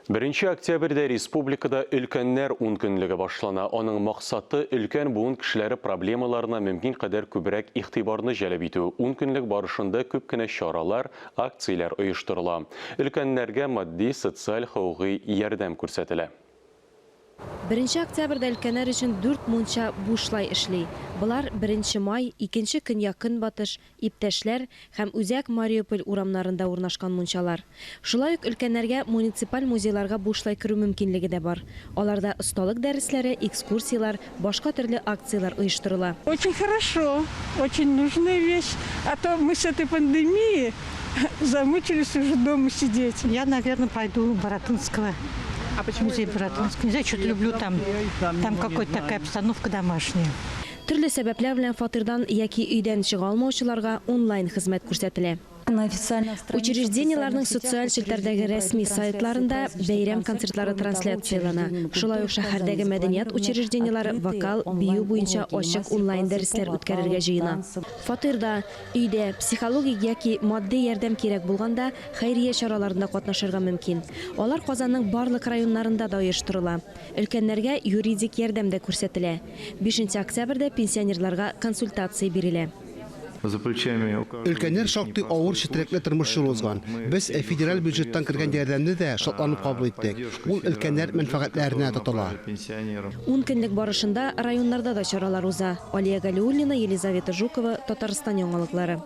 Беренче октябрьдә республикада Өлкәннәр ункөнлеге башлана. Аның максаты, өлкән буын кешеләре проблемаларына мөмкин кадәр күбрәк игътибарны җәлеп итү. Ункөнлек барышында күп кенә чаралар, акцияләр оештырыла. Өлкәннәргә матди, социаль, хокукый ярдәм күрсәтелә. Беренче октябрьдә өлкәннәр өчен дүрт мунча бушлай эшли. Болар, Беренче май, Икенче көньяк-көнбатыш, Иптәшләр һәм Үзәк Мариуполь урамнарында урнашкан мунчалар. Шулай ук өлкәннәргә муниципаль музейларга бушлай керү мөмкинлеге дә бар. Аларда осталык дәресләре, экскурсияләр, башка төрле акцияләр оештырыла. Очень хорошо, очень нужная вещь, а то мы с этой пандемией замучились уже дома сидеть. Я, наверное, пойду в Баратынского. А почему? Музей Баратынского. Не знаю, что-то люблю там. Там какая-то такая обстановка домашняя. Төрле сәбәпләр белән фатирдан яки өйдән чыга алмаучыларга онлайн хезмәт күрсәтелә. Учреждениеләрнең социаль челтәрдәге рәсми сайтларында бәйрәм концертлары трансляцияләнә. Шулай ук шәһәрдәге мәдәният учреждениеләре вокал, бию буенча ачык онлайн дәресләр үткәрергә җыена. Фатирда, өйдә психологик яки матди ярдәм кирәк булганда, хәйрия чараларында катнашырга мөмкин. Алар Казанның барлык районнарында да оештырыла. Өлкәннәргә юридик ярдәм дә күрсәтелә. Бишенче октябрьдә пенсионерларга консультация бирелә. Өлкәннәр шактый авыр четерекле тормыш юлы узган. Без федераль бюджеттан кергән ярдәмне дә шатланып кабул иттек. Ул өлкәннәр мәнфәгатьләренә тотыла. Ун көнлек барышында районнарда да чаралар уза. Алия Галиуллина, Елизавета Жукова, Татарстан яңалыклары.